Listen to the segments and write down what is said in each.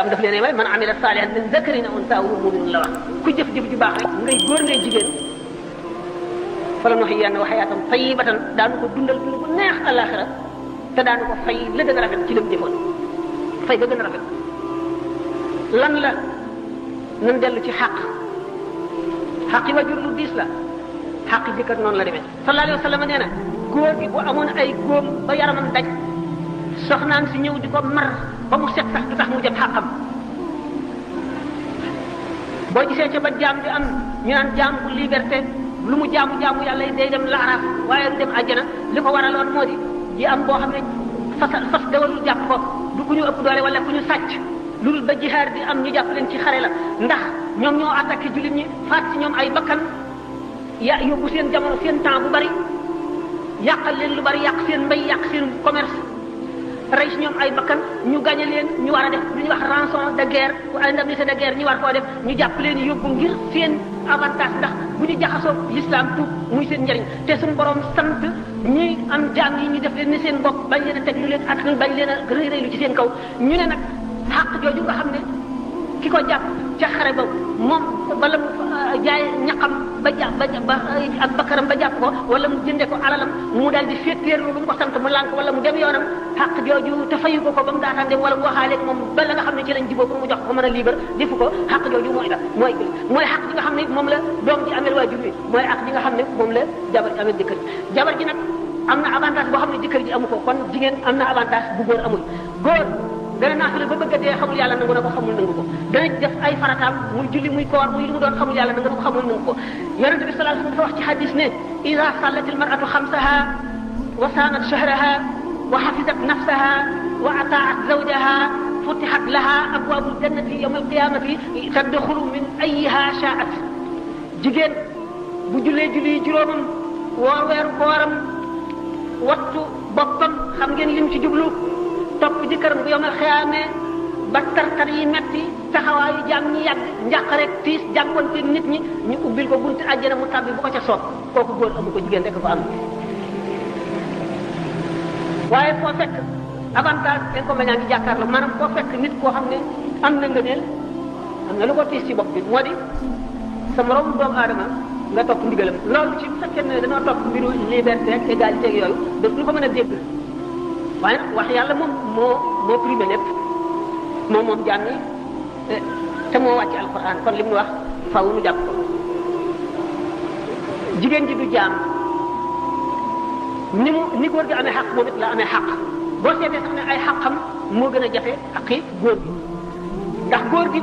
l'islam daf leen yemale man amila salihan min zakarin aw unsa wa huwa mu'minun la wax ku jëf-jëf ju baax rek ngay góor ngay jigéen fala nuhyiyannahu hayatan tayyibatan daanu ko dundal dund bu neex alaxira te daanu ko fay la gën a rafet ci lam jëfoon fay ba gën a rafet lan la nan dellu ci xaqi wajur lu diis la xaqi jëkkër noonu la demee sallallahu alayhi wa sallam nee na góor gi bu amoon ay góom ba yaramam daj soxnaan si ñëw di ko mar ba mu set sax du tax mu jëm xaqam boo gisee ca ba jaam di am ñu naan jaam bu liberté lu mu jaamu yàlla day dem laaraaf waaye du dem àjjana li ko waraloon moo di ji am boo xam ne fas dawalul jàpp ko du ku ñu ëpp doole wala ku ñu sàcc loolu ba jihaar di am ñu jàpp leen ci xare la ndax ñoom ñoo attaqué jullit ñi faat ci ñoom ay bakkan yóbbu seen jamono seen temps bu bari yàqal leen lu bari yàq seen mbay yàq seen commerce rey si ñoom ay bakkan ñu gañe leen ñu war a def lu ñuy wax rançon de guerre ou indemnité de guerre ñu war koo def ñu jàpp leen yóbbu ngir seen avantage ndax bu ñu jaxasoo l'islam tuub muy seen njëriñ te suñu borom sant ñi am jaam yi ñu def leen ni seen bopp bañ leen a teg lu leen ak bañ leen a rëy rëylu ci seen kaw ñu ne nag xàq jooju nga xam ne ki ko jàpp ca xare ba moom bala mu jaay ñaqam ba ak bakkaram ba jàpp ko wala mu jënde ko alalam mu daal di féetéerlu lu mu ko sant mu lànk wala mu dem yoonam xaq jooju te fayu ko ba mu daataan dem wala mu waxaaleeg moom ba la nga xam ne ci lañ jiboo pour mu jox ko mën a libre defu ko xaq jooju mooy xaq ji nga xam ne moom la doom ji amel waajur wi mooy xaq ji nga xam ne moom la jabar ji amel jëkkër ji jabar ji nag am na avantage boo xam ne jëkkër ji amu ko kon jigéen am na avantage bu góor amul góor dana naafila ba bëgg a dee xamul yàlla nangu na ko xamul nangu ko dana def ay farataam muy julli muy koor muy lu mu doon xamul yàlla nangu na ko xamul nangu ko yonent bi sallallahu alayhi wasallam dafa wax ci hadis ne ida sallat al mar'atu xamsaha wa saanat shahraha wa hafizat nafsaha wa ataat zawjaha futihat laha abwabu ljannati yawma alqiyamati tadxulu min ayyiha sha'at jigéen bu jullee julli juróomam woor weeru kooram wattu boppam xam ngeen lim ci jublu topp jëkkëram bu yomal xiyaamee ba tartar yi metti taxawaayu jaam ñi yàgg njàq rek tiis jànkonte nit ñi ñu ubbil ko bunti àjjana mu tàbbi bu ko ca soob kooku góor amu ko jigéen rek ko am waaye foo fekk avantage inconvénient ngi jàkkaarloo maanaam foo fekk nit koo xam ne am na ngëneel am na lu ko tiis ci bopp bi moo di sa morom doomu aadama nga topp ndigalam loolu ci bu fekkee ne dañoo topp mbiru liberté ak égalité ak yooyu daf lu ko mën a dégg waaye nag wax yàlla moom moo primé lépp moom jaam yi te moo wàcc alquran kon li mu wax faaw nu jàpp ko jigéen ji du jaam ni góor gi amee xaq moom it la amee xaq boo seetee sax ne ay xaqam moo gën a jafe xaqi góor gi ndax góor gi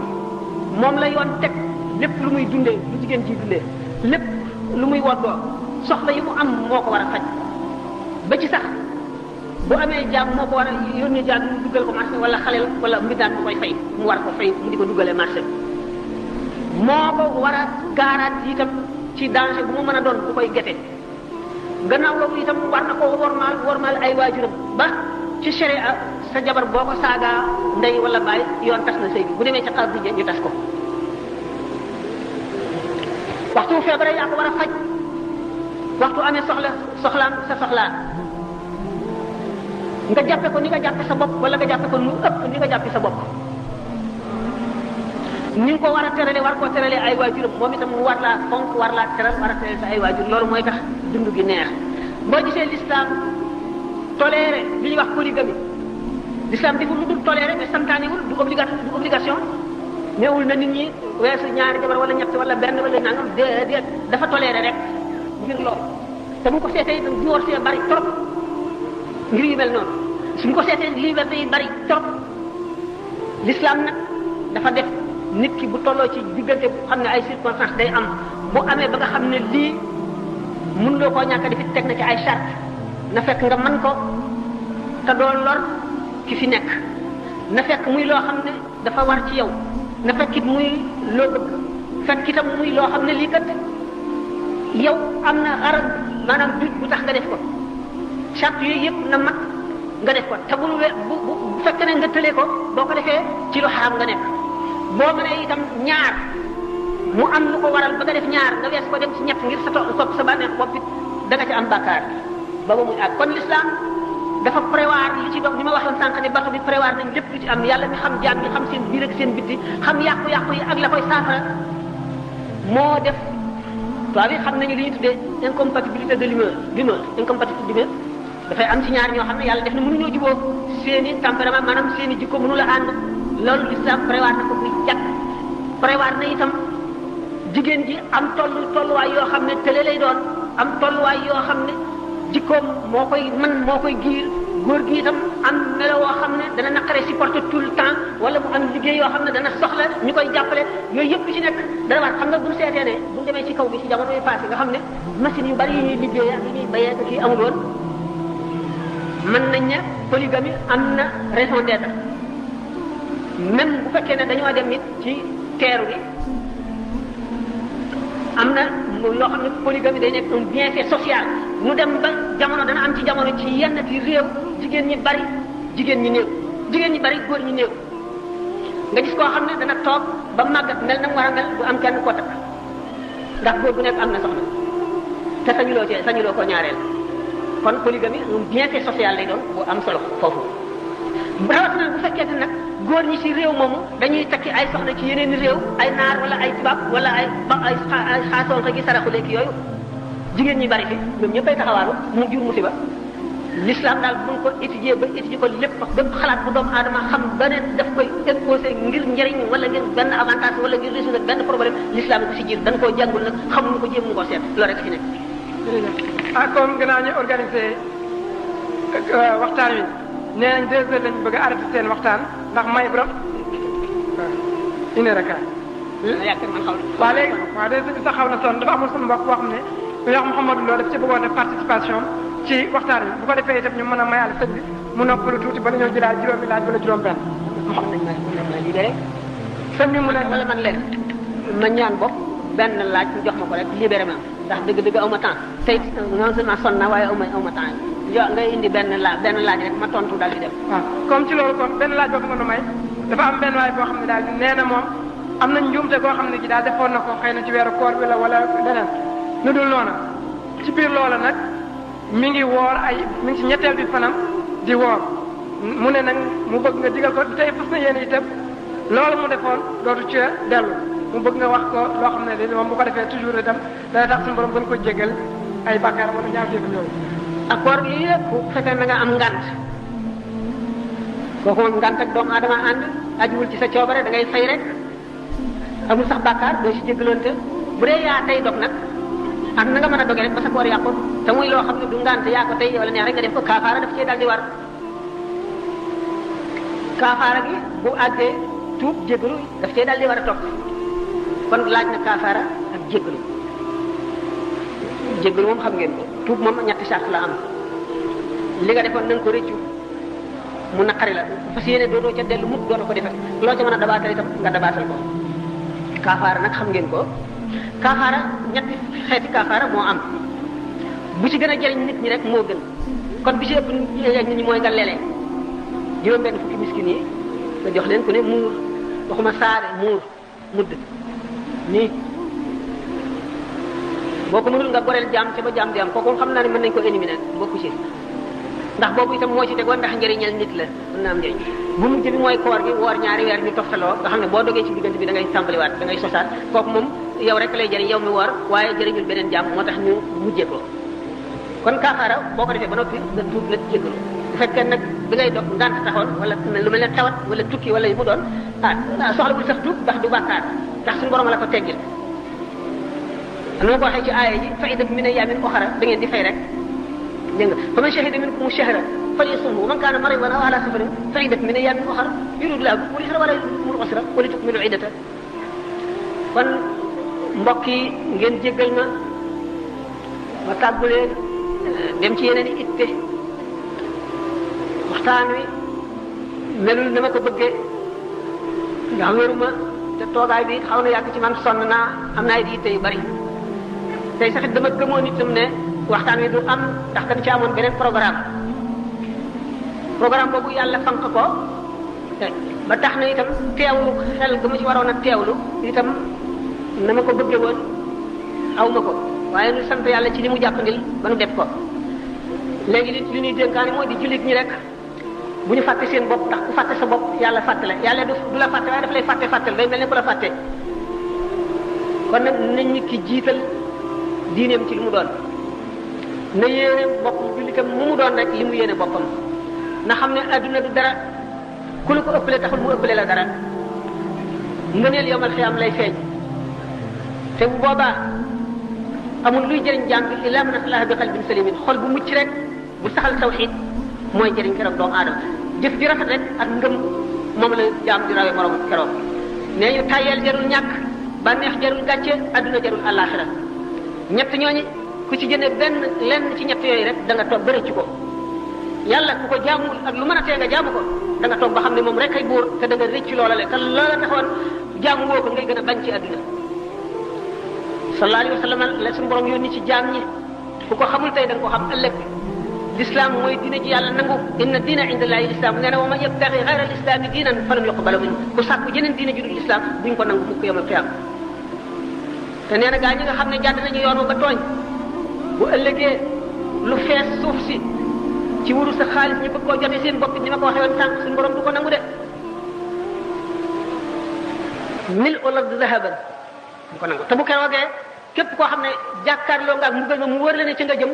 moom la yoon teg lépp lu muy dundee lu jigéen ji dundee lépp lu muy woddoo soxla yi mu am moo ko war a faj ba ci sax bu amee jaam moo ko war a yónnee jaam mu duggal ko marché wala xaleel wala mbindaan mu koy fay mu war ko fay mu di ko duggalee marché moo ko war a gaaraat itam ci danger bu mu mën a doon bu koy gete gannaaw loolu itam war na ko wormaal ay waajuram ba ci sharia sa jabar boo ko saagaa ndey wala baay yoon tas na sëy bi bu demee ca xaar bi ñu tas ko waxtu bu feebaree yaa ko war a faj waxtu amee soxlaam sa soxlaa nga jàppe ko ni nga jàppe sa bopp wala nga jàppe ko lu ëpp ni nga jàppe sa bopp ni nga ko war a terale war koo terale ay waajuram moom itam mu war laa fonk war laa teral war a terale sa ay waajur loolu mooy tax dund gi neex boo gisee l'islam toléré li ñuy wax polygamie l'islam deful lu dul toléré mais santaaniwul du obligation neewul na nit ñi weesu ñaari jabar wala ñett wala benn wala nangam déedéet dafa toléré rek ngir loolu te bu ko seetee itam divorce bari trop ngir yu mel noonu suñ ko seetee liberté yi bari trop l'islam nag dafa def nit ki bu tolloo ci diggante bu xam ne ay circonstances day am bu amee ba nga xam ne lii mun loo koo ñàkk a defi teg na ci ay charte na fekk nga mën ko te doo lor ki fi nekk na fekk muy loo xam ne dafa war ci yow na fekk it muy loo bëgg fekk itam muy loo xam ne lii kat yow am na arab maanaam but bu tax nga def ko charte yooyu yëpp na mat nga def ko te bu fekkee ne nga tëlee ko boo ko defee ci lu xaram nga nekk boo mënee itam ñaar mu am lu ko waral ba nga def ñaar nga wees ko dem ci ñett ngir sa bànneex bopp it da nga ci am bàkkaar ba ba muy ak kon l'islam dafa prévoir li ci dox ni ma waxoon sànq ne bato bi prévoir nañ lépp lu ci am yàlla mi xam jaam ñi xam seen biir ak seen bitti xam yàqu-yàqu yi ak la koy saafara moo def tubaab yi xam nañu li ñuy tuddee incompatibilité de l'humeur incompatibilité d'humeur dafay am ci ñaar ñoo xam ne yàlla def na mënuñoo jubóo seen i tempérament maanaam seen i jikko mënu la ànd loolu l'islam prévoir na ko muy jàkk prévoir na itam jigéen ji am tolluwaay yoo xam ne tële lay doon am tolluwaay yoo xam ne jikkoom moo koy giir góor gi itam am melo woo xam ne dana naqare supporter tout le temps wala mu am liggéey yoo xam ne dana soxla ñu koy jàppale yooyu yëpp ci nekk dana war xam nga bu ñu seetee ne bu ñu demee ci kaw bi ci jamono yi passé nga xam ne machine yu bari yi ñuy liggéey ak yi ñuy bayee ak kii amul woon mën nañ ne polygamie am na raison d'être même bu fekkee ne dañoo dem it ci teeru bi am na loo xam ne polygamie day nekk un bienfait social mu dem ba jamono dana am ci jamono ci yenn ci réew jigéen ñi bari jigéen ñi néew jigéen ñi bari góor ñi néew nga gis koo xam ne dana toog ba màggat mel na mu war a mel du am kenn koo takk ndax góor bu nekk am na soxna te sañuloo ko ñaareel kon polygamie un bienfait social lay doon bu am solo foofu rawatina bu fekkee ne nag góor ñi ci réew moomu dañuy takki ay soxna ci yeneen réew ay naar wala ay tubaab wala ay xaasoon gi saraxuleeg yooyu jigéen ñi bari fi ñoom ñëppay taxawaalu mu jur musiba l'islam daal bu ko étudier ba étudier ko lépp bépp xalaat bu doomu aadama xam ba ne daf koy imposé ngir njëriñ wala ngir benn avantage wala ngir résoudre benn problème l'islam ko ci jiir dañ koo jàngul nag xamuñu ko jéem ñu ko seet loolu rek ci nekk. ah comme gannaaw ñu organisé waxtaan wi nee nañ 2 heures lañ bëgg a arrêté seen waxtaan ndax may borom une heure et quart. yaakaar man xaw na. waaw léegi waaw day sax xaw na sonn dafa amul sama mbokk boo xam ne ku ñuy wax Mouhamadou Lo daf ci bëggoon def participation ci waxtaan wi bu ko defee itam ñu mën a mayal sëñ bi mu noppalu tuuti ba dañoo jëlaat juróomi laaj wala juróom-benn. mu xam nañ ma libéré. sëñ bi mu ne wala man leen ma ñaan bopp benn laaj ñu jox ma ko rek libéré ma ndax dëgg-dëgg aw ma temps tey non seulement sonn naa waaye aw ma temps ngay indi benn laaj rek ma tontu daal di dem. waaw comme ci loolu kon benn laaj boobu nga nu may dafa am benn waay boo xam ne daal nee na moom am na njuumte goo xam ne ji daal defoon na ko xëy na ci weeru koor bi la wala leneen lu dul noona ci biir loola nag mi ngi ci ñetteel bi fanam di woor mu ne nag mu bëgg nga digal ko tey fas na yéen itam loolu mu defoon dootu ci dellu mu bëgg nga wax ko loo xam ne de moom bu ko defee toujours itam dana tax suñu borom gën ko jégal ay bàkkaar wala ñaaw jégal yooyu. ak koor gi yëpp bu fekkee na nga am ngant kooku moom ngant ak doomu aadama ànd ajuwul ci sa coobare da ngay fay rek amul sax bàkkaar doo ci jéggaloonte bu dee yaa tey dog nag ak na nga mën a doge rek ba sa koor yàqu te muy loo xam ne du ngant yaa ko tey wala neex rek nga def ko kaafaara daf cee dal di war kaafaara gi bu àggee tuub jéggalu daf cee dal di war a topp kon laaj na kaafaara ak jéggalu jéggalu moom xam ngeen ko tuub moom ñetti sart la am li nga defoon na nga ko rëccu mu naqari la fas yéene dootoo ca dellu mukk dootoo ko defee loo ca mën a dabaatal itam nga dabaatal ko kaafaara nag xam ngeen ko kaafaara ñetti xeeti kaafaara moo am bu ci gën a jëriñ nit ñi rek moo gën kon bi ci ëpp nit ñi mooy nga lelee juróom-benn fukki miskin yi nga jox leen ku ne muur waxuma saare muur mudd nii boo ko mënul nga goreel jaam ca ba jaam di am kooku xam naa ne mën nañu ko éliminer bokku ci ndax boobu itam moo ci tegoon ndax njëriñal nit la mën naa am njëriñ bu mujj bi mooy koor gi woor ñaari weer ñu toftaloo nga xam ne boo dogee ci diggante bi da ngay tàmbaliwaat da ngay sosaat kooku moom yow rek lay jëriñ yow mi woor waaye jëriñul beneen jaam moo tax ñu mujjee ko kon kaafaara boo ko defee ba noppi nga tuub la jéggalu bu fekkee nag bi ngay dog ngant taxoon wala lu mel ne tawat wala tukki wala yu mu doon soxla bul sax tuub ndax du bàkkaar ndax suñu borom la ko teggil am na ma ko waxee ci aaya ji fa iddatun min ayyaamin ukhar da ngeen di fay rek dégg nga fa man shahida minkum shahra falyasumhu wa man kaana maridan aw ala safarin fa iddatun min ayyaamin ukhar yuridu llaahu bikumul yusra wa laa yuridu bikumul usra wa litukmilu iddata kon mbokk yi ngeen jéggal ma tàggu leen dem ci yeneen i itte waxtaan wi melul na ma ko bëggee ndax wéruma te toogaay bi xaw na yàgg ci man sonn naa am naa ay yitte yu bari tey sax dama gëmoon itam ne waxtaan wi du am ndax dañ ci amoon beneen programme boobu yàlla fanq ko ba tax na itam teewlu xel ga ma ci waroon a teewlu itam na ma ko bëggee woon aw ma ko waaye nu sant yàlla ci li mu jàppandil ba nu def ko léegi li ñuy dénkaane mooy di jullit ñi rek bu ñu fàtte seen bopp ndax ku fàtte sa bopp yàlla fàtte la yàlla du la fàtte waaye daf lay fàttel day mel ne ku la fàtte kon nag nañ nit ki jiital diineem ci li mu doon na yéene bopp jullitam mu doon rek li mu yéene boppam na xam ne adduna du dara ku la ko ëppale taxul mu ëppale la dara ngëneel yowmal xiyaam lay feeñ te bu boobaa amul luy jëriñ jaam bi illa man aslaha bi qalbin salimin xol bu mucc rek bu saxal tawxiid mooy jëriñ keroog doomu aadama jëf ji rafet rek ak ngëm moom la jaam di rawee morom keroog nee ñu tayeel jarul ñàkk bànneex jarul gàcce adduna jarul àllaaxira ñett ñooñu ku ci jëne lenn ci ñett yooyu rek da nga toog ba rëcc ko yàlla ku ko jaamul ak lu mën a tee nga jaamu ko da nga toog ba xam ne moom rek ay buur te da nga rëcc loola le te loola taxoon jaamu woo ko ngay gën a bañ ci adduna sallallahu alayhi wa sallam la suñu borom yónni ci jaam ñi ku ko xamul tey da nga ko xam ëllëg l'islam mooy diine ji yàlla nangu inna diina inda allahi l'islam nee na wa man yabtaghi ghayra al-islami diinan falan yuqbala minhu ku sàkku jeneen diine ju dul islam buñ ko nangu mukk yawmal qiyaama te nee na gaa ñi nga xam ne jàdd nañu yoon ba tooñ bu ëllëgee lu fees suuf si ci wuru sa xaalis ñu bëgg koo jote seen bopp ni ma ko waxee woon tànk suñu borom du ko nangu de mil olard zahaban du ko nangu te bu keroogee képp koo xam ne jàkkaarloo nga ak mbugal ma mu wër la ne ci nga jëm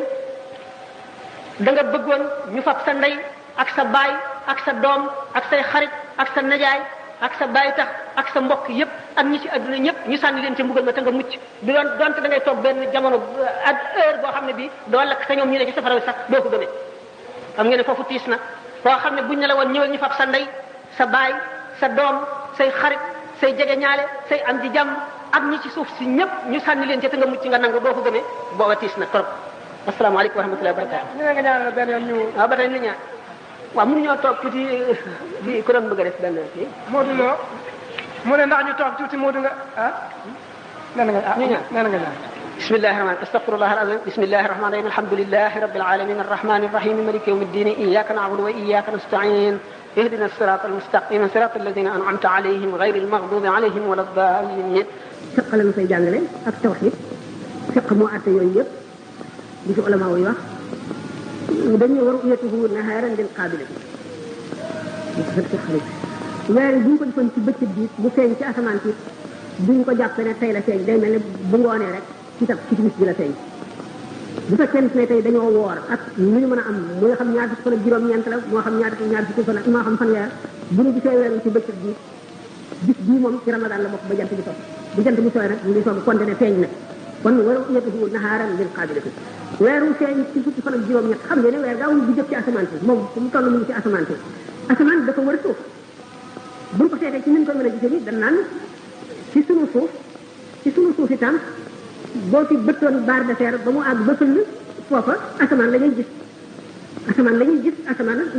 da nga bëggoon ñu fab sa ndey ak sa baay ak sa doom ak say xarit ak sa najaay ak sa baay tax ak sa mbokk yépp ak ñi ci adduna ñëpp ñu sànni leen ci mbugal ma te nga mucc bi doon donte da ngay toog benn jamono ak heure boo xam ne bii doo lakk te ñoom ñu ne ci safara wi sax doo ko gëmee xam ngeen ne foofu tiis na koo xam ne buñ ne la woon ñëwal ñu fab sa ndey sa baay sa doom say xarit say jege ñaale say am di jàmm ak ñi ci suuf si ñëpp ñu sànni leen ci te nga mucc nga nangu doo ko gëmee booba tiis na trop asalaamaaleykum wa rahmatullahi wa barakatuh ñu ne nga ñaanal benn yoon ñu waaw ba tey ni ñaan waaw mënuñoo toog tuuti di ku doon bëgg a def benn kii Modou Lo mu ne ndax ñu toog tuuti Modou nga ah nee na nga ñu ñaan nee na nga ñaan بسم الله الرحمن استغفر الله العظيم بسم الله الرحمن الرحيم الحمد لله رب العالمين الرحمن الرحيم مالك يوم الدين إياك نعبد وإياك نستعين اهدنا الصراط المستقيم صراط الذين أنعمت عليهم غير المغضوب عليهم ولا الضالين fiq la ñu fay jàngale ak tawhid fiq moo àtte yooyu yëpp di ci ulama yi wax dañuy war uyatuhu naharan lil qaabiliti di ko fiq xarit weer yi bu ñu ko defoon ci bëccëg bi bu feeñ ci asamaan si duñ ko jàpp ne tey la feeñ day mel ne bu ngoonee rek ci timis bi la feeñ bu fekkee ne tey dañoo woor ak lu ñu mën a am moo xam ñaar fukki fan ak juróom-ñeent la moo xam ñaar fukki fan ak moo xam fanweer bu ñu gisee weer ci bëccëg bi bis bii moom ci ramadan la bokk ba jant bi sopp bu jant bi sooy nag ñu ngi soog kon dene feeñ na kon waru uyatuhu naharan lil qaabiliti weeru feeñ ci fukki fan ak juróom-ñett xam ngeen ne weer gaawul bu jëf ci asamaan si moom fu mu toll mu ngi ci asamaan si asamaan dafa war a suuf buñ ko seetee ci niñ ko mën a gisee ni dañ naan ci sunu suuf itam boo ci bëttoon barre de fer ba mu àgg ba fëll foofa asamaan la ñuy gis asamaan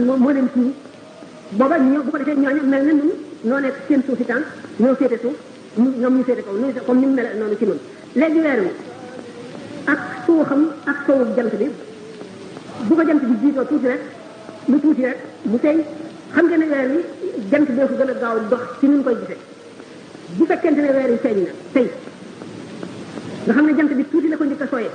moo leen suuf booba ñoo bu ko defee ñooñu mel na ñun noo nekk seen suuf itam ñoo féete suuf ñoom ñu féete kaw comme ni mu mel noonu ci noonu léegi weer wi ak suuxam ak sowu jant bi bu ko jant bi jiitoo tuuti rek lu tuuti rek bu feeñ xam nga ne weer wi jant boo ko gën a gaaw dox ci nun koy gisee bu fekkente ne weer wi feeñ na tey nga xam ne jant bi tuuti la ko njëkk a sooyee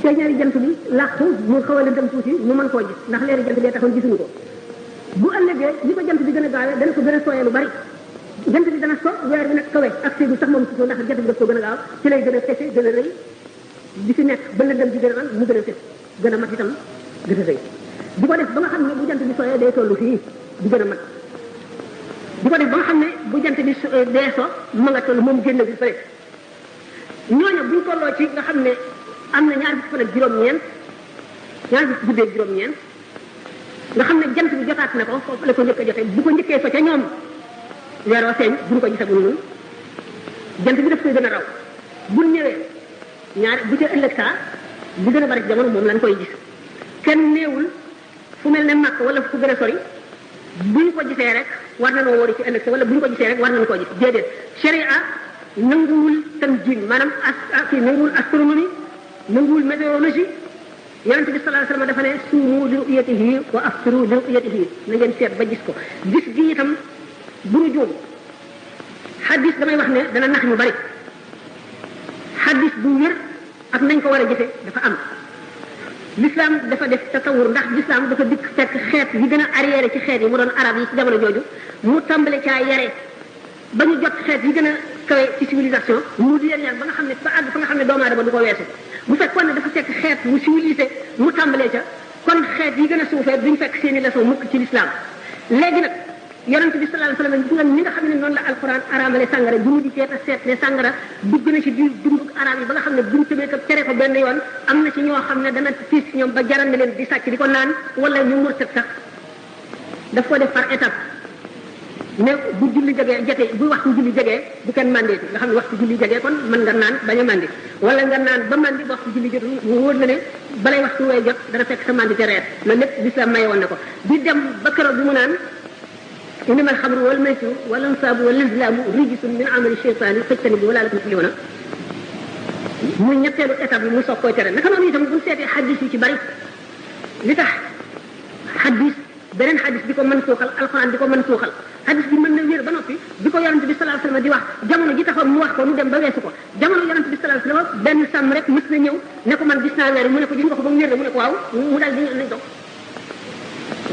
feeñaari jant bi làqu mu xaw a lëndëm tuuti mu mën koo gis ndax leeri jant bee taxoon gisuñu ko bu ëllëgee li ko jant bi gën a gaawee dana ko gën a sooyee lu bari jant bi dana so weer bi nag kawe ak séegu sax moom si ndax jant bi daf ko gën a gaaw ci lay gën a fese gën a rëy di fi nekk ba lëndëm ji gën a mu gën a fes gën a mat itam gën a rëy di ko def ba nga xam ne bu jant bi sooyee day tollu fii di gën a mat di ko def ba nga xam ne bu jant bi dee so ma nga toll moom génn bi fële ñooñu buñ tolloo ci nga xam ne am na ñaar fukki fan ak juróom-ñeent ñaar fukki guddee juróom-ñeent nga xam ne jant bi jotaat na ko foofu la ko njëkk a jotee bu ko njëkkee fa ca ñoom weeroo feeñ buñ ko gisagul noonu jant bi daf koy gën a raw buñ ñëwee ñaari bu ca ëllëg saa bu gën a bari jamono moom lañ koy gis kenn néewul fu mel ne màkk wala fu gën a sori buñ ko gisee rek war na noo wari ci ëllëg sa wala buñ ko gisee rek war nañu koo gis déedéet sharia nanguwul tanjim maanaam kii nanguwul astronomie nanguwul météorologie yonent bi sallallahu alayhi wasallam dafa ne suumu li ru'yatihi wa aftiru li ru'yatihi na ngeen seet ba gis ko gis gi itam bu ñu juum xadis damay wax ne dana nax ñu bari xadis bu wér ak nañ ko war a jëfe dafa am l'islam dafa def tatawur ndax l'islam dafa dikk fekk xeet yi gën a arrière ci xeet yi mu doon arab yi ci jamono jooju mu tàmbale caa yare ba ñu jot xeet yi gën a kawe ci civilisation mu di leen yar ba nga xam ne ba àgg fa nga xam ne doomu aadama du ko weesu bu fekkoon ne dafa fekk xeet mu civilisé mu tàmbalee ca kon xeet yi gën a suufee duñ fekk seeni leçon mukk ci l'islam léegi nag yonent bi sallallahu alayhi wasallam gis nga ni nga xam ne noonu la alquran araamale sàngara bi mu di seet a seet ne sàngara dugg na ci biir dundu araab yi ba nga xam ne buñ tëbee ko tere ko benn yoon am na ci ñoo xam ne dana tiis ñoom ba jaral na leen di sàcc di ko naan wala ñu murtat sax daf ko def par étape mais bu julli jegee jotee bu waxtu julli jegee bu kenn mandeeti nga xam ne waxtu julli jegee kon mën nga naan bañ a mandi wala nga naan ba mandi ba waxtu julli jotul mu wóor na ne balay waxtu way jot dana fekk sa mandi te reer loolu lépp l'islam maye woon na ko di dem ba keroog bi mu naan إنما الخمر والميسر والأنصاب والأزلام رجس من عمل الشيطان فاجتنبوه لعلكم تفلحون muy ñetteelu étape bi mu soog koy tere naka noonu itam bu seetee xadis yi ci bari li tax xadis beneen xadis di ko mën suuxal alxuraan di ko mën suuxal xadis bi mën na wér ba noppi bi ko yonent bi sallallahu alayhi wasallam di wax jamono ji taxoon mu wax ko nu dem ba weesu ko jamono yonent bi sallallahu alayhi wasallam benn sàmm rek mës na ñëw ne ko man gis naa weer mu ne ko gis nga ko ba mu wér mu ne ko waaw mu daal di nañ dox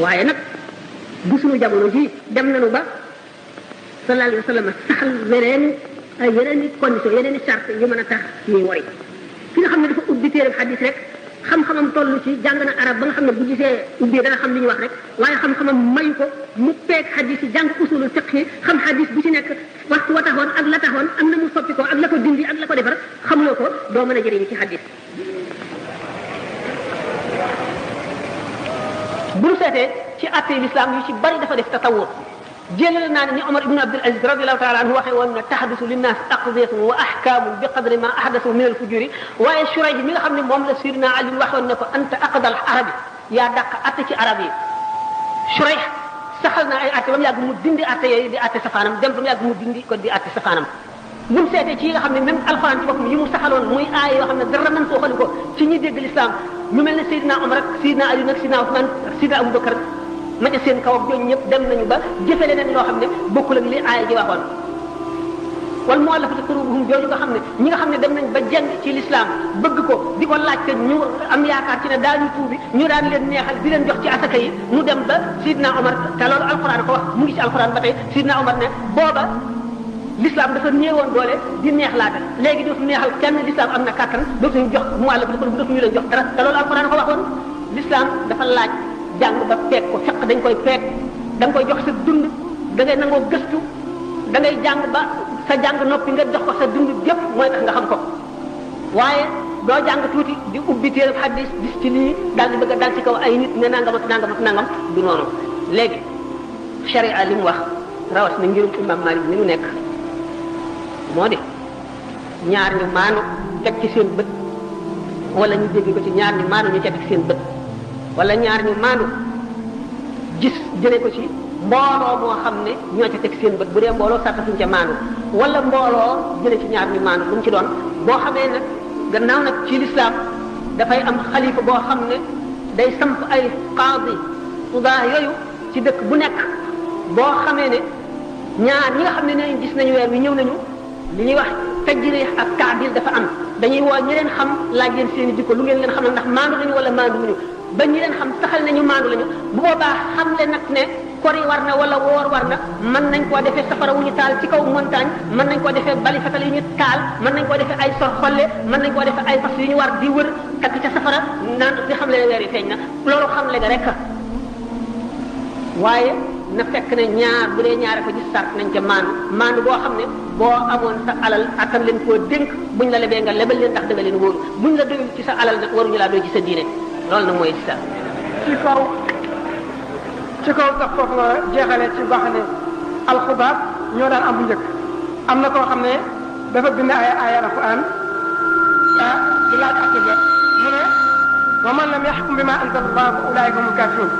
waaye nag bu suñu jamono ji dem nañu ba sallallahu alayhi wasallam saxal yeneen i condition yeneen i charte yu mën a tax ñuy wari ki nga xam ne dafa ubbi téere xadis rek xam-xamam toll ci jàng na arab ba nga xam ne bu gisee ubbi dana xam li ñu wax rek waaye xam-xamam mayu ko mu peeg xadis yi jàng usulul fiqh yi xam xadis bu ci nekk waxtu wa taxoon ak la taxoon ak na mu soppi ko ak la ko dindi ak la ko defar xamuloo ko doo mën a jëriñu ci xadis bu ñu seetee ci attey l'islam yu ci bari dafa def tatawur jëlale naa ne ni Omar ibn Abdul Aziz radiyallahu ta'ala anhu waxee woon ne tahaddusu linnaas aqdiyatun wa ahkaamun bi qadri ma ahdathu min al-fujuri waaye Shurayh mi nga xam ne moom la Sidina Ali waxoon ne ko anta aqdal arabi yaa dàq atte ci arab yi Shurayh saxal na ay atte ba mu yàgg mu dindi atte yooyu di atte safaanam dem ba mu yàgg mu dindi ko di atte safaanam bu ñu seetee ci yi nga xam ne même alxuraan ci boppam yi mu saxaloon muy aay yoo xam ne dara mën soo xali ko ci ñi dégg l'islam ñu mel ne Seydina Omar ak Seydina Ali nag Seydina Ousmane ak Seydina Aboubacar ma ca seen kaw ak ñooñu ñëpp dem nañu ba jëfe leneen loo xam ne bokkul ak li aaya ji waxoon wal mu'allafati qulubuhum jooju nga xam ne ñi nga xam ne dem nañ ba jàng ci l'islam bëgg ko di ko laajte ñu am yaakaar ci ne daañu tuubi ñu daan leen neexal di leen jox ci asaka yi mu dem ba Seydina Omar te loolu alxuraan ko wax mu ngi ci alxuraan ba tey Seydina Omar ne booba l'islam dafa néewoon doole di neex laata léegi dootu neexal kenn l'islam am na kàttan dootuñu jox mu'allafati qulubuhum dootuñu leen jox dara te loolu alxuraan ko waxoon l'islam dafa laaj jàng ba peeg ko fekk dañ koy peeg da nga koy jox sa dund da ngay nangoo gëstu da ngay jàng ba sa jàng noppi nga jox ko sa dund gépp mooy tax nga xam ko waaye doo jàng tuuti di ubbi téere xadis gis ci lii daal di bëgg a dal ci kaw ay nit ne nangam ak nangam ak nangam du noonu léegi sharia li mu wax rawat na ngirum imam Malik ni mu nekk moo di ñaar ñu maanu teg ci seen bët wala ñu dégg ko ci ñaar ñu maanu ñu teg ci seen bët wala ñaar ñu maandu gis jëlee ko ci mbooloo moo xam ne ñoo ca teg seen bët bu dee mbooloo sartasuñ ca maandu wala mbooloo jëlee ci ñaar ñu maandu lu mu ci doon boo xamee nag gannaaw nag ci l'islam dafay am xalifa boo xam ne day samp ay qaadi fudaa yooyu ci dëkk bu nekk boo xamee ne ñaar ñi nga xam ne ne gis nañu weer wi ñëw nañu li ñuy wax tajrih ak taadil dafa am dañuy woo ñi leen xam laaj leen seen i jikko lu ngeen leen xam ne ndax maandu nañu wala maandu wuñu ba ñi leen xam saxal nañu maandu lañu bu boobaa xam le nag ne kori war na wala woor war na mën nañ koo defee safara wu ñu taal ci kaw montagne mën nañ koo defee bali fatal yu ñu taal mën nañ koo defee ay sor xolle mën nañ koo defee ay fas yu ñu war di wër takk ca safara naan di xam le ne weer yi feeñ na loolu xam le nga rek waaye na fekk ne ñaar bu dee ñaare ko gis sart nañ ca maandu boo xam ne boo amoon sa alal attan leen koo dénk buñ la lebee nga lebal leen ndax da nga leen wóoru buñ la doyul ci sa alal nag waruñu laa doy ci sa diine loolu nag mooy sa ci kaw sax foofu nga jeexale ci baax ne alxubaab ñoo daan am bu njëkk am na koo xam ne dafa bind ay alquran di laaj ak mu ne wa man lam yaxkum bi ma anzala allah fa ulaika humul kafirun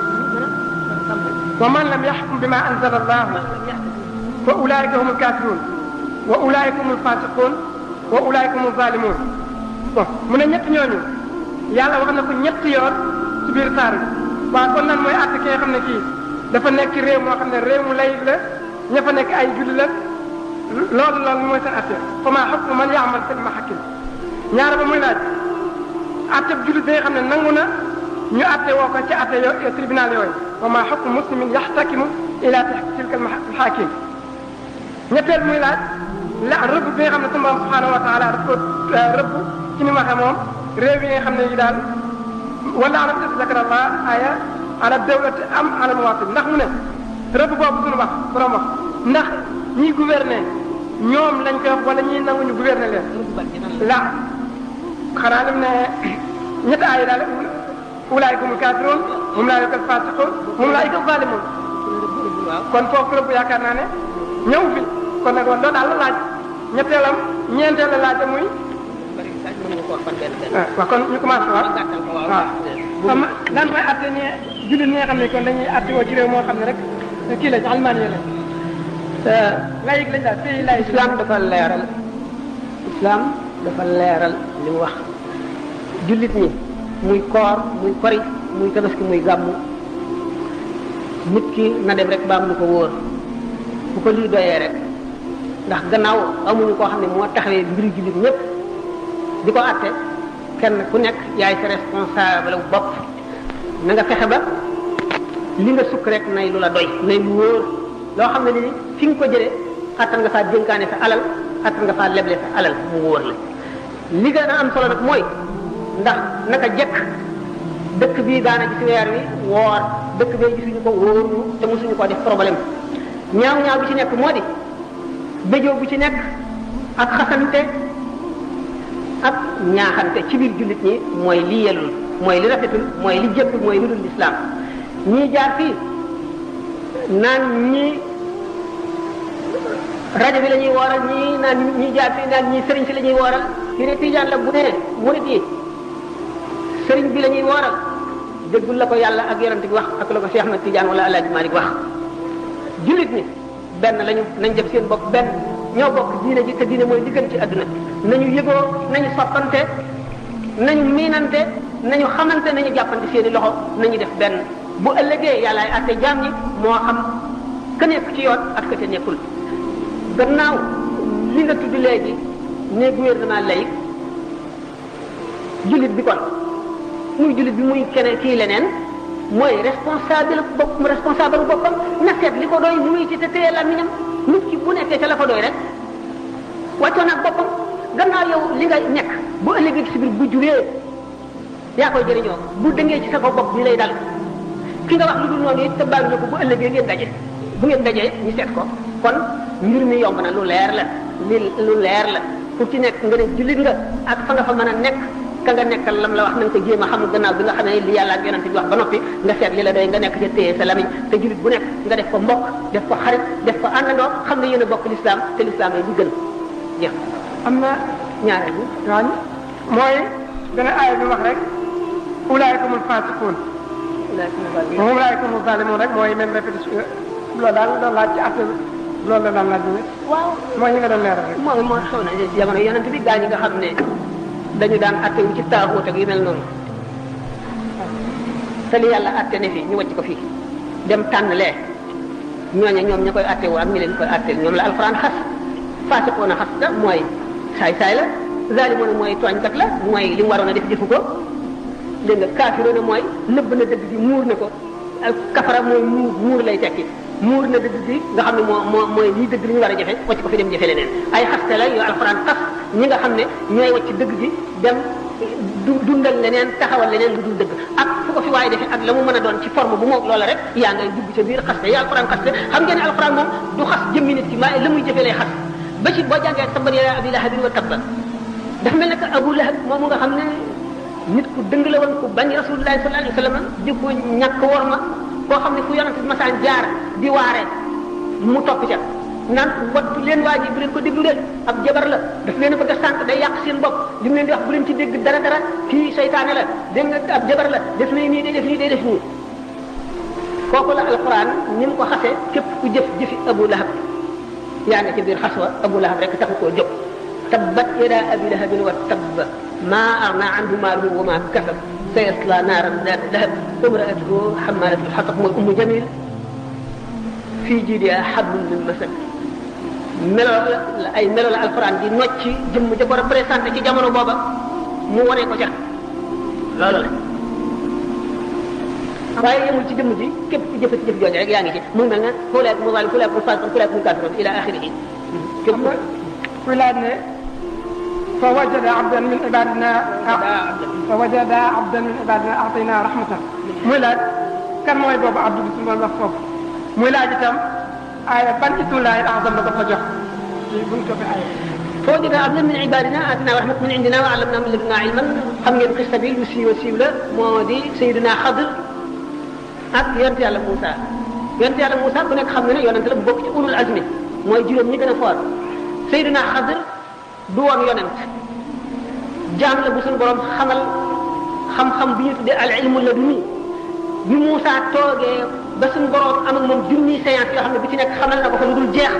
wa man lam yaxkum bi ma anzala allah fa ulaika humul kafirun wa ulaika humul fasiqun wa ulaika humul zalimun bon mu ne ñett ñooñu yàlla wax na ko ñett yoon ci biir saar bi waaw kon nan mooy àtte ki nga xam ne kii dafa nekk réew moo xam ne réew mu lay la ña fa nekk ay julli la loolu mooy seen àtte fa maa hukmu man ya'mal fil mahakim ñaara ba muy laaj àtte jullit bi nga xam ne nangu na ñu atte woo ko ci atte yo tribunal yooyu wa ma hukmu muslimin yaxtakimu ila tilka almahakim ñetteel muy laaj la rëbb bi nga xam ne sunu borom subhanahu wa taala daf ko rëbb ci ni ma waxee moom réew yi nga xam ne yi daal wala ala zakara allah aya ala dawlati am ala muwatin ndax mu ne rëbb boobu sunu wax borom wax ndax ñiy gouverner ñoom lañ koy wax wala ñiy nanguñu gouverner leen la xanaa lim ne ñetti aaya daal ulaayika humul kaafiruun hum laa yukkal faasiquun hum laa yukkal zaalimuun kon foofu rëbb yaakaar naa ne ñëw fi kon nag loolu daal la laaj ñetteelam ñeenteel la laaj muy waaw kon ñu commencé waaw waaw lan mooy atte ñi jullit ñi nga xam ne kon dañuy atte woo ci réew moo xam ne rek kii la ci Allemagne la laïc lañ daal pays laïc islam dafa leeral li mu wax jullit ñi muy koor muy kori muy tabaski muy gàmmu nit ki na dem rek ba am lu ko wóor bu ko lii doyee rek ndax gannaaw amuñu koo xam ne moo taxawee mbiri jullit ñëpp di ko àtte kenn ku nekk yaay sa responsable bu bopp na nga fexe ba li nga sukk rek nay lu la doy nay lu wóor loo xam ne ni fi nga ko jëlee attan nga faa dénkaane sa alal attan nga faa leble sa alal mu wóor la li gën a am solo nag mooy ndax naka jekk dëkk bii daana gis weer wi woor dëkk bee gisuñu ko wóoruñu te mosuñu ko def problème ñaaw bi ci nekk moo di béjoo bu ci nekk ak xasante ak ñaaxante ci biir jullit ñi mooy li yellul mooy li rafetul mooy li jëkkul mooy li dul lislaam ñii jaar fii naan ñii rajo bi la ñuy wooral ñii naan ñii jaar fii naan ñii sëriñ si la ñuy wooral fi ne tijaan la bu ne murit yi sëriñ bi la ñuy wooral déggul la ko yàlla ak yonent bi wax ak la ko Cheikh Ahmed Tidiane wala Alaaji Malik wax jullit ñi benn lañu nañ def seen bopp benn ñoo bokk diine ji te diine mooy li gën ci àdduna nañu yëgoo nañu soppante nañu miinante nañu xamante nañu jàppante seeni loxo nañu def benn bu ëllëgee yàllaay àtte jaam ñi moo xam ka nekk ci yoon ak ka ca nekkul gannaaw li nga tudd léegi ne gouvernement laïque jullit bi kon muy jullit bi muy keneen kii leneen mooy responsable boppam na seet li ko doy muy ci te téye làmmiñam nit ki bu nekkee ca la ko doy rek wàccoon ak boppam gannaaw yow li nga nekk bu ëllëgee ci biir bu juree yaa koy jëriñoo bu dëngee ci sa ko bopp ni lay dal ki nga wax lu dul noonu it te baal na ko bu ëllëgee ngeen daje bu ngeen dajee ñu seet ko kon mbir mi yomb na lu leer la ku ci nekk nga ne jullit nga ak fa nga fa mën a nekk ka nga nekkal lam la wax na nga ko jéem a xam gannaaw bi nga xamee li yàlla ak yonent bi wax ba noppi nga seet li la doy nga nekk ca téye sa lamiñ te jullit bu nekk nga def ko mbokk def ko xarit def ko àndandoo xam ne yéen a bokk l'islam te l'islam yi di gën jeex am na ñaareel bi waaw mooy dana aaya bi wax rek ulaayika humul faasiquun moom ulaayika humul zaalimuun rek mooy même répétition loolu daal doon laaj ci affaire loolu la daan laaj bi waaw mooy ñi nga doon leeral rek moo xew na jamono yonent bi gaa ñi nga xam ne dañu daan atte wu ci taaxuut ak yu mel noonu te li yàlla atte ne fii ñu wàcc ko fii dem tànn lee ñooña ñoom ña koy atte wu ak ñi leen koy atteel ñoom la alxuraan xas faasiqoona xas da mooy saay-saay la zaalimoona mooy tooñkat la mooy li mu waroon a def defu ko dégg nga kaafiroona mooy nëbb na dëgg bi muur na ko kafara mooy muur lay tekki muur na dëgg bi nga xam ne mooy lii dëgg li ñu war a jafe wàcc ko fi dem jafe leneen ay xaste la yu alxuraan xas ñi nga xam ne ñooy wàcc dëgg bi dem dundal leneen taxawal leneen lu dul dëgg ak fu ko fi waaye defee ak la mu mën a doon ci forme bu moom loola rek yaa ngay dugg ca biir xaste yi alxuraan xaste xam ngeen ne alxuraan moom du xas jëmmi nit ki waaye la muy jëfee lay xas ba ci boo jàngee tabbat yadaa abii lahabin wa tabba dafa mel ne que Abu Lahab moomu nga xam ne nit ku dëng la woon ku bañ rasulullahi sallallahu alayhi wa sallam di ko ñàkk worma koo xam ne fu yonent bi masaan jaar di waare mu topp ca naan wattu leen waa ji bu leen ko déglu leen ab jabar la daf leen a bëgg a sànq day yàq seen bopp li mu leen di wax bu leen ci dégg dara kii seytaane la dégg nga ab jabar la def na nii day def nii day def nii kooku la alquran ni mu ko xasee képp ku jëfi Abu Lahab yaa ngi ci biir xas wa Abu Lahab rek taxu koo jóg tabbat yadaa abi lahabin wa tabba maa aghnaa anhu maaluhu wa maa kasab sayaslaa naaran zaata lahab imra'atuhu hammaalatal hatab mooy Ummu Jamil fii jiidihaa hablum min masad melo la ay melo la alquran di nocci jëmm ja ko représenté ci jamono booba mu wane ko ca loolu la waaye yemul ci jëmm ji képp ku jëf ci jëf jooju rek yaa ngi ci mu mel ne fulaak mu zalim fulaak mu fasiq fulaak mu kafirun ila axirihi képp kuy laaj ne fa wajada abdan min ibadina atayna rahmatan muy laaj kan mooy boobu abdu bi suñu wax foofu muy laaj itam aaya ban ismullahi al-azam la ko fa jox ci buñ ko fi aaya فوجد عبدا من عبادنا آتنا رحمة من عندنا وعلمنا من لدنا علما xam ngeen xista bi lu siiw la moo di Seydina Xadir ak yonent yàlla Moussa yonent yàlla Moussa ku nekk xam na ne yonent la bu bokk ci ulul azmi mooy juróom ñi gën a foor Seydina Xadir du woon yonent jaam la bu suñu borom xamal xam-xam bi ñu tuddee al ilmu laduni bi Moussa toogee ba suñu borom am ak moom junniy séance yoo xam ne bi ci nekk xamal na ko fa lu dul jeex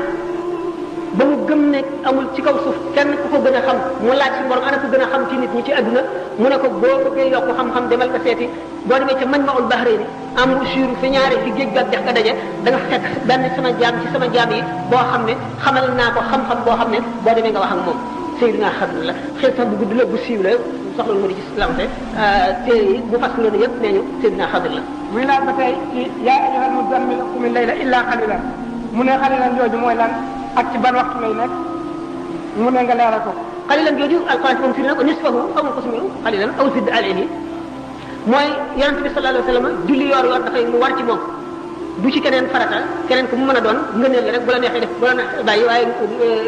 ba mu gëm ne amul ci kaw suuf kenn ku ko gën a xam mu laaj suñu borom ana ko gën a xam ci nit ñi ci adduna mu ne ko boo bëggee yokk xam-xam demal nga seeti boo demee ca Majma'ul Bahrayni am suuru fi ñaare fi géej ga ak dex ga daje da nga fekk benn sama jaam ci sama jaam yi boo xam ne xamal naa ko xam-xam boo xam ne boo demee nga wax ak moom Seydina Xadir la xëy sax bu gudd la bu siiw la soxla lu ma di ci lamte téere yi bu fas loolu yëpp nee ñu Seydina Xadir la muy laaj ba tey ci yaa ayyuhal muzzammil qum al-layla illa qalilan mu ne qalilan jooju mooy lan ak ci ban waxtu lay nekk mu ne nga leeral ko qalilan jooju alquran moom firi na ko nisfahu aw ma ko sumiru qalilan aw zidd alayhi mooy yonente bi sallallahu alayhi wa sallam julli yor dafay lu war ci moom du ci keneen farata keneen ku mu mën a doon ngëneel la rek bu la neexee def bu la neexee bàyyi waaye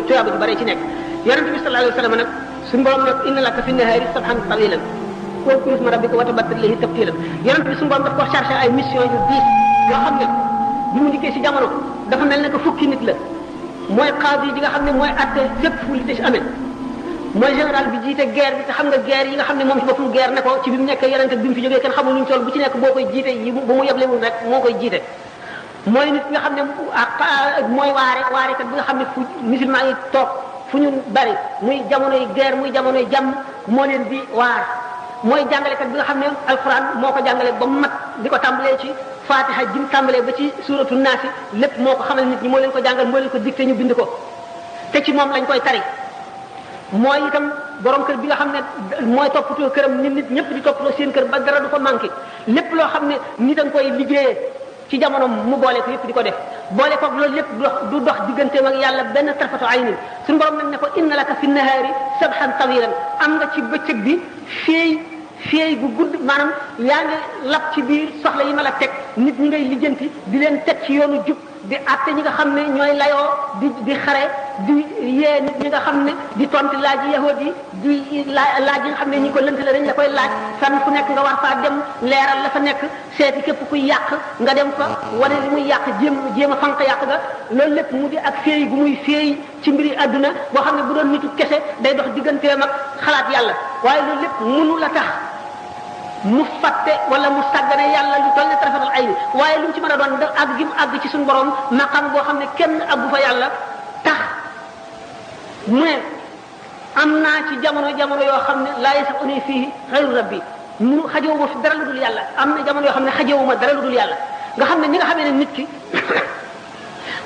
tuyaaba ju bare ci nekk yonente bi sallallahu alayhi wa sallam nag suñu borom nag inna laka fi nahaari sabhan tawilan wadkur isma rabbika wa tabattal ilayhi tabtilan yonente bi suñu borom daf ko chargé ay mission yu diis yoo xam ne bi mu dikkee si jamono dafa mel ne que fukki nit la mooy qaadi yi nga xam ne mooy atte fépp fu li ci amee mooy général bi jiite guerre bi te xam nga guerre yi nga xam ne moom ci boppam guerre ne ko ci bi mu nekkee yonente bi mu fi jógee kenn xamul luñ toll bu ci nekk boo koy jiite yi ba mu yeblewul rek moo koy jiite mooy nit nga xam ne mooy waarekat bi nga xam ne fu musulman yi toog fu ñu bari muy jamonoy guerre muy jamonoy jàmm moo leen di waar mooy jàngalekat bi nga xam ne alquran moo ko jàngale ba mu mat di ko tàmbalee ci fatiha jim tàmbalee ba ci suratu naasi lépp moo ko xamal nit ñi moo leen ko jàngal moo leen ko dicté ñu bind ko te ci moom lañ koy tari mooy itam borom kër bi nga xam ne mooy toppatoo këram nit ñëpp di toppatoo seen kër ba dara du fa manqué lépp loo xam ne nit a nga koy liggéeyee ci jamono mu boole ko yëpp di ko def boole ko loolu lépp du dox digganteem ak yàlla benn tarfatu aynin suñu borom nag ne ko inna laka fi nahaari sabhan tawilan am nga ci bëccëg bi féey gu gudd maanaam yaa ngi lab ci biir soxla yi ma la teg nit ñi ngay lijjanti di leen teg ci yoonu jub di àtte ñi nga xam ne ñooy layoo di xare di yee nit ñi nga xam ne di tontu laaj yahud yi di laaj yi nga xam ne ñi ko lënt la dañ la koy laaj fan fu nekk nga war faa dem leeral la fa nekk seeti képp kuy yàq nga dem fa wane li muy yàq jéem a fanq yàq ga loolu lépp mu di ak féey gu muy féey ci mbiri àdduna boo xam ne bu doon nitu kese day dox digganteem ak xalaat yàlla waaye loolu lépp mënu la tax mu fàtte wala mu sàggane yàlla lu toll ne tarafatal ay ni waaye lu mu ci mën a doon da àgg gi mu àgg ci suñu borom maqam boo xam ne kenn àggu fa yàlla tax mu ne am naa ci jamono yoo xam ne laa yasaquni fii xayru rabbi mu xajewuma fi dara lu dul yàlla am na jamono yoo xam ne xajewuma dara lu dul yàlla nga xam ne ni nga xamee ne nit ki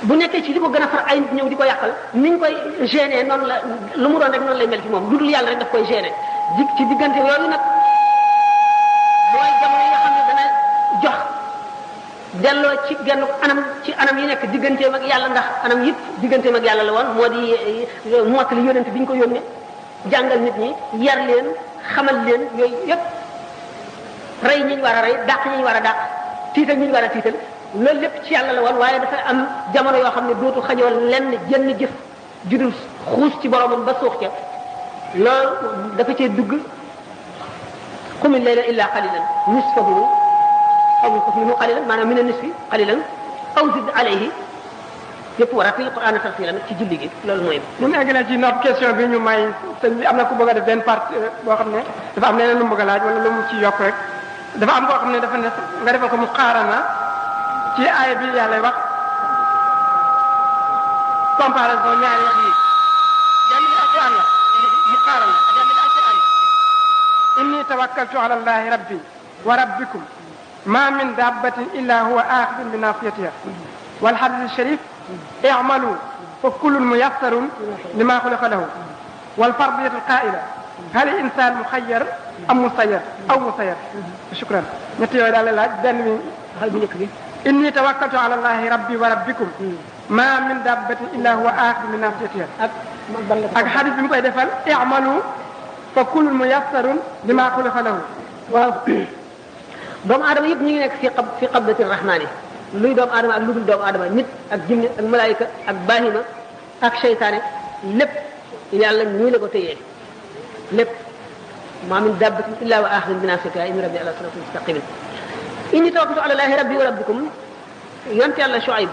bu nekkee ci li ko gën a far ay nit ñëw di ko yàqal ni ñu koy gêner noonu la lu mu doon rek noonu lay mel ci moom lu dul yàlla rek daf koy gêner ci diggante yooyu nag mooy jamono yi nga xam ne dana jox delloo ci anam yi nekk digganteem ak yàlla ndax anam yëpp digganteem ak yàlla la woon moo di mottali yónent bi ñu ko yónnee jàngal nit ñi yar leen xamal leen yooyu yëpp rey ñi ñu war a rey dàq ñi ñu war a dàq tiital ñi ñu war a tiital loolu lépp ci yàlla la woon waaye dafa am jamono yoo xam ne dootu xajoo lenn jënn jëf judul xuus ci boromam ba suux ca loolu dafa cee dugg qum al-layla illa qalilan nisfahu aw inqus minhu qalilan maanaam min an-nisfi qalilan aw zid alayhi yëpp war a fi Qur'an tartilan ci julli gi loolu mooy. ñu ngi egg ci nopp question bi ñu may sëñ bi am na ku bëgg a def benn partie boo xam ne dafa am leneen lu mu bëgg a laaj wala lu mu ci yokk rek dafa am koo xam ne dafa ne nga defal ko mu xaarana ci aaya bi yàlla wax comparaison ñaari wax yi jàmm alquran la mu xaarana inni tawakkaltu ala allahi rabbi wa rabbikum ma min dabbatin illa huwa akhidun bi nasiyatiha wal hadith sharif i'malu fa kullun muyassarun lima khuliqa lahu wal fardiyatu qa'ila hal insaan muxayyar am musayyar aw musayyar shukran ñett yooyu daal la laaj benn mi xal bu njëkk bi inni tawakkaltu ala allahi rabbi wa rabbikum ma min dabbatin illa huwa akhidun min nasiyatiha ak xadis bi mu koy defal i'malu fa kullun muyassarun lima xuliqa lahu waaw doomu aadama yëpp ñu ngi nekk fi qabdati rahmaani luy doomu aadama ak lu dul doomu aadama nit ak jinne ak malaayika ak bahima ak seytaane lépp yàlla ñii la ko téyee lépp ma min dabbatin illa wa akhidun bi nasiyatiha inna rabbi ala siratin mustaqim inni tawakkaltu ala allahi rabbi wa rabbikum yonte yàlla Shuayb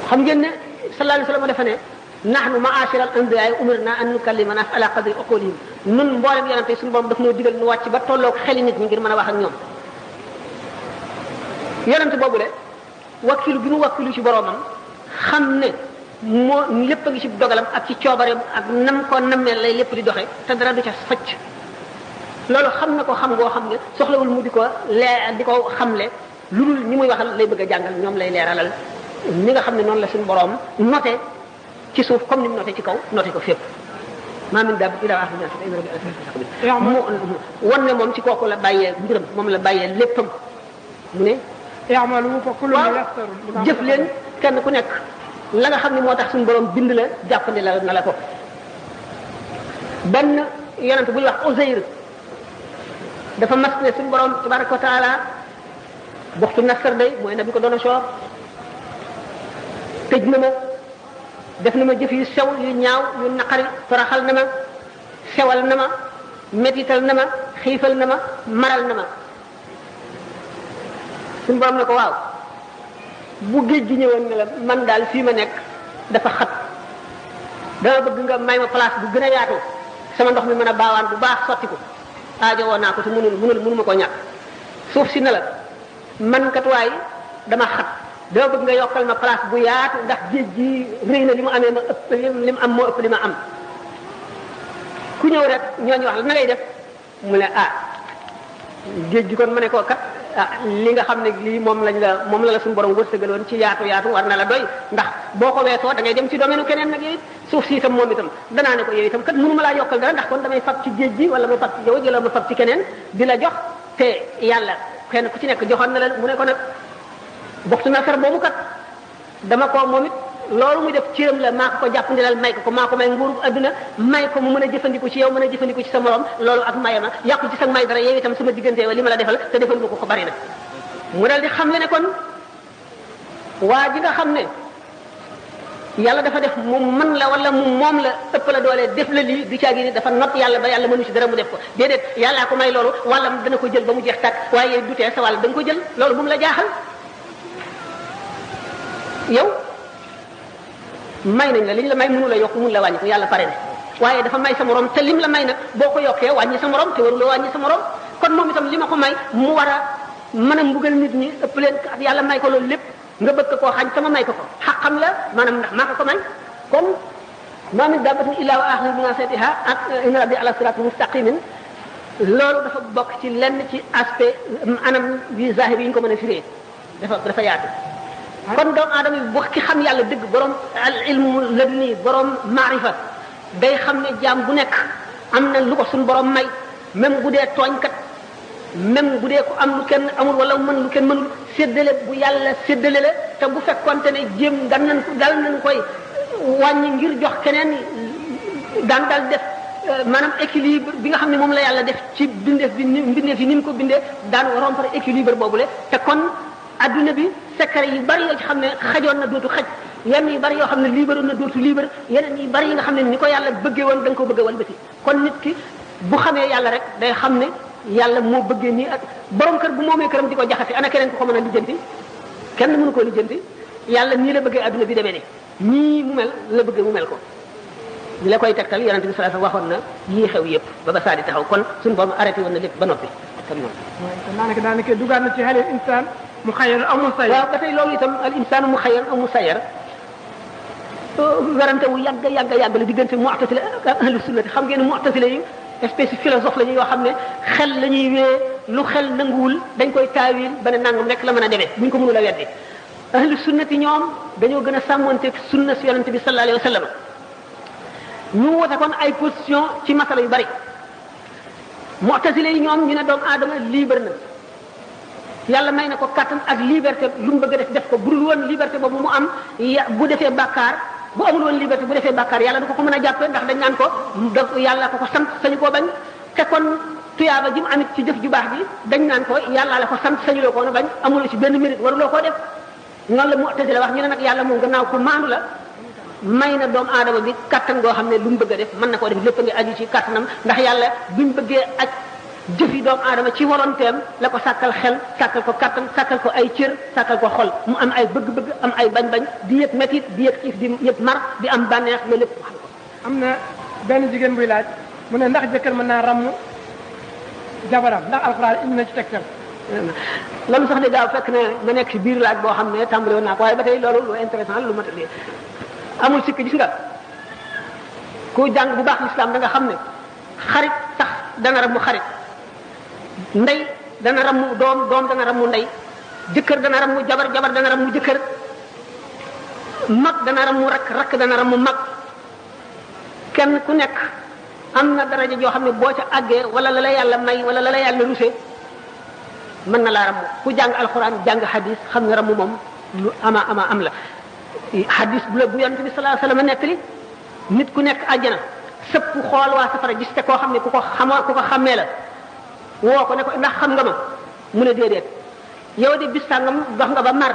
xam ngeen ne sallallahu alayhi wa sallam dafa ne nahnu ma'ashira al-anbiya umirna an nukallima nas ala qadri uqulihim nun mboolem yonente suñu borom daf noo digal nu wàcc ba tolloog xeli nit ñi ngir mën a wax ak ñoom yonente boobu de wakkilu bi mu wakkilu ci boromam xam ne moo lépp a ngi ci dogalam ak ci coobareem ak nam ko nammeel lay lépp di doxe te dara du ca facc loolu xam na ko xam ngoo xam ne soxlawul mu di ko di ko xamle lu dul ñi muy waxal lay bëgg a jàngal ñoom lay leeralal ni nga xam ne noonu la suñu borom noté ci suuf comme ni mu noté ci kaw noté ko fépp maa min daab ila axir nas mu won ne moom ci kooku la bàyyee mbiram moom la bàyyee léppam mu ne i'malu fa kullun muyassarun jëf leen kenn ku nekk la nga xam ne moo tax suñu borom bind la jàppandi la na la ko benn yonent bu ñuy wax Uzayr dafa mas ne suñu borom tabaraka wa taala waxtu nasar day mooy na bi ko doon a soor tëj na ma def na ma jëf yu sew yu ñaaw yu naqari toroxal na ma sewal na ma métital na ma xiifal na ma maral na ma suñu borom ne ko waaw bu géej gi ñëwoon ne la man daal fii ma nekk dafa xat dama bëgg nga may ma place bu gën a yaatu sama ndox mi mën a baawaan bu baax sotti ko aajo woon naa ko te mënu ma koo ñàkk suuf si ne la man kat waay dama xat dama bëgg nga yokkal ma place bu yaatu ndax géej gi rëy na li mu amee ma ëpp li mu am moo ëpp li ma am ku ñëw rek ñooñu wax la na ngay def mu ne géej gi kon ma ne ko kat li nga xam ne lii moom la suñu borom wërsëgaloon ci yaatu war na la doy ndax boo ko weesoo da ngay dem ci domaine keneen nag yow it suuf si itam moom itam danaa ne ko yow itam kat mënu ma laa yokkal dara ndax kon damay fab ci géej gi wala ma fab ci jaww ji wala ma fab ci keneen di la jox te yàlla kenn ku ci nekk joxoon na la mu ne ko nag boxtu na fer boobu kat dama ko moom it loolu muy def cëram la maa ko jàppandilal may ko maa ko may nguuru adduna may ko mu mën a jëfandiku ci yow mën a jëfandiku ci sa morom loolu ak mayama yàqu ci sa may dara yow itam sama diggante wa li ma la defal te defal nga ko bari na mu dal di xam le ne kon waa ji nga xam ne yàlla dafa def mu mën la wala mu moom la ëpp la doole def la lii du caagi ni dafa not yàlla ba yàlla mënu ci dara mu def ko déedéet yàllaa ko may loolu wala dana ko jël ba mu jeex tàkk waaye du tee sa wàll da nga ko jël loolu bu mu la jaaxal yow may nañ la liñ la may mënu la yokk mënu la wàññi ko yàlla pare na waaye dafa may sa morom te lim la may nag boo ko yokkee wàññi sa morom te waruloo wàññi sa morom kon moom itam li ma ko may mu war a mën a mbugal nit ñi ëpp leen ak yàlla may ko loolu lépp nga bëgg koo xañ sama may ko xaqam la maanaam ndax maa ko may comme ma min dabbatin illa wa akhidun bi nasiyatiha ak inna rabbi ala siratin mustaqimin loolu dafa bokk ci lenn ci aspect anam bi zahir yi ñu ko mën a firee dafa yaatu kon doomu aadama yi bu ki xam yàlla dëgg borom al ilmu laduni borom maarifa day xam ne jaam bu nekk am na lu ko suñu borom may même bu dee tooñkat même bu dee ko am lu kenn amul wala mën lu kenn mënul séddale bu yàlla séddale la te bu fekkonte ne jéem dal nañ koy wàññi ngir jox keneen daan dal def maanaam équilibre bi nga xam ne moom la yàlla def ci bindeef yi ni mu ko bindee daan rompre équilibre boobule te kon adduna bi secret yu bari yoo ci xam ne xajoon na dootu xaj yenn yu bari yoo xam ne libre na dootu libre yeneen yu bari yi nga xam ne ni ko yàlla bëggee woon da nga ko bëgg a walbati kon nit ki bu xamee yàlla rek day xam ne yàlla moo bëggee nii ak borom kër bu moomee këram di ko jaxase ana keneen ku ko mën a lijjanti kenn mënu koo lijjanti yàlla nii la bëggee adduna bi demee ne nii mu mel la bëggee mu mel ko li la koy tegtal yonente bi sallallahu alayhi wasallam waxoon na yii xew yëpp ba saa di taxaw kon suñu borom arrêté woon na lépp ba noppi kon noonu daanaka dugaat na ci halil insaan mu xayar aw mu sayar waaw ba tey loolu itam al insaan mu xayar aw mu sayar werante wu yàgg la diggante mu'tazila ak ahlu sunnati xam ngeen mu'tazila yi espèce philosophe la ñu yoo xam ne xel la ñuy wee lu xel nanguwul dañ koy taawil ba ne nangam rek la mën a demee buñ ko mënul a weddi ahlu sunnati ñoom dañoo gën a sàmmonteeg sunna si yonente bi sallallahu alayhi wa sallam ñu wote kon ay position ci masala yu bari mu'tazile yi ñoom ñu ne doomu aadama libre na yàlla may na ko kattan ak liberté lu mu bëgg a def ko bu dul woon liberté boobu mu am bu defee bàkkaar bu amul woon liberté bu defee bàkkaar yàlla du ko mën a jàppee ndax dañ naan ko yàlla ko sant sañu koo bañ te kon tuyaaba ji mu amit ci jëf ju baax bi dañ naan ko yàlla la ko sant sañu loo ko woon a bañ amuloo ci benn mérite waruloo koo def noonu la mu'tazila wax ñu ne nag yàlla moom gannaaw ko maandu la may na doomu aadama bi kattan goo xam ne lu mu bëgg a def mën na koo def lépp nga aju ci kattanam ndax yàlla buñ bëggee aj jëfi doomu aadama ci volontéem la ko sàkkal xel sàkkal ko kattan sàkkal ko ay cër sàkkal ko xol mu am ay bëgg-bëgg am ay bañ-bañ di yëg métit di yëg xiif di yëg mar di am bànneex loolu lépp xam ko. am na benn jigéen buy laaj mu ne ndax jëkkër mën naa ràmm jabaram ndax alxuraan indi na ci tegtal. loolu sax de daaw fekk ne ma nekk ci biir laaj boo xam ne tàmbali woon naa ko waaye ba tey loolu lu intéressant lu mat a amul sikk gis nga ku jàng bu baax l'islam da nga xam ne xarit sax dana ràmm xarit. ndey dana ramu doom dana ramu ndey jëkkër dana ramu jabar dana ramu jëkkër mag dana ramu rakk dana ramu mag kenn ku nekk am na daraja joo xam ne boo ca àggee wala la yàlla may wala la yàlla rusé mën na laa ramu ku jàng alxuraan jàng hadis xam ne ramu moom lu ama am la hadis bu la bu yonent bi sallallahu alayhi wasallam nettali nit ku nekk àjjana sëpp xool waa safara gis te koo xam ne ku ko xàmmee la woo ko ne ko ndax xam nga ma mu ne déedéet yow de bis sàngam dox nga ba mar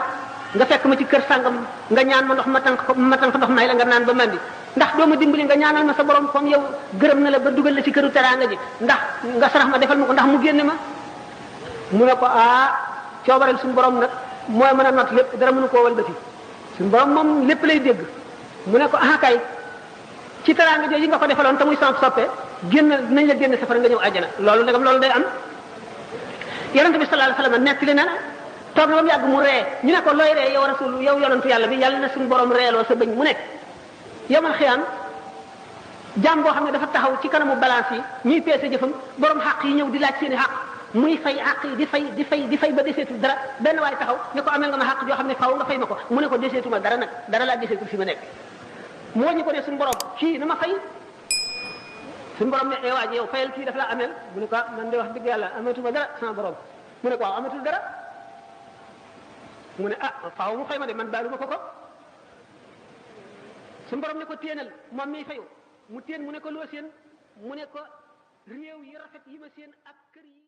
nga fekk ma ci kër sàngam nga ñaan ma ndox ma tànk ndox may la nga naan ba mandi ndax doo ma dimbali nga ñaanal ma sa borom comme yow gërëm na la ba dugal la ci këru teraanga ji ndax nga sarax ma defal ma ko ndax mu génne ma mu ne ko coobareel suñu borom nag mooy mën a not lépp dara mënu koo walbati suñu borom moom lépp lay dégg mu ne ko kay ci teraanga jooju nga ko defaloon te muy sama soppe nañ la génn safara nga ñëw àjjana loolu ndegam loolu day am yonente bi sallallahu alayhi wasallam nettali na toog na ba mu yàgg mu ree ñu ne ko looy ree yow rasul yow yonentu yàlla bi yàlla na suñu borom reeloo sa bëñ mu nekk yawmal xiyaam jaam boo xam ne dafa taxaw ci kanamu balance yi ñuy peese jëfam borom xaq yi ñëw di laaj seeni xaq muy fay xaq yi di fay ba deseetul dara benn waay taxaw ne ko amel nga ma xaq joo xam ne faaw nga fay ma ko mu ne ko deseetuma dara nag dara laa deseetul fi ma nekk moo ñu ko ne suñu borom kii na ma fay suñu borom ne waa ji yow fayal kii daf la amel mu ne ko man de wax dëgg yàlla amatuma dara sama borom mu ne ko waaw amatul dara mu ne faaw mu fay ma de man baaluma ko suñu borom ne ko téenal moom miy fayu mu téen mu ne ko loo seen mu ne ko réew yi rafet yi ma seen ak kër yi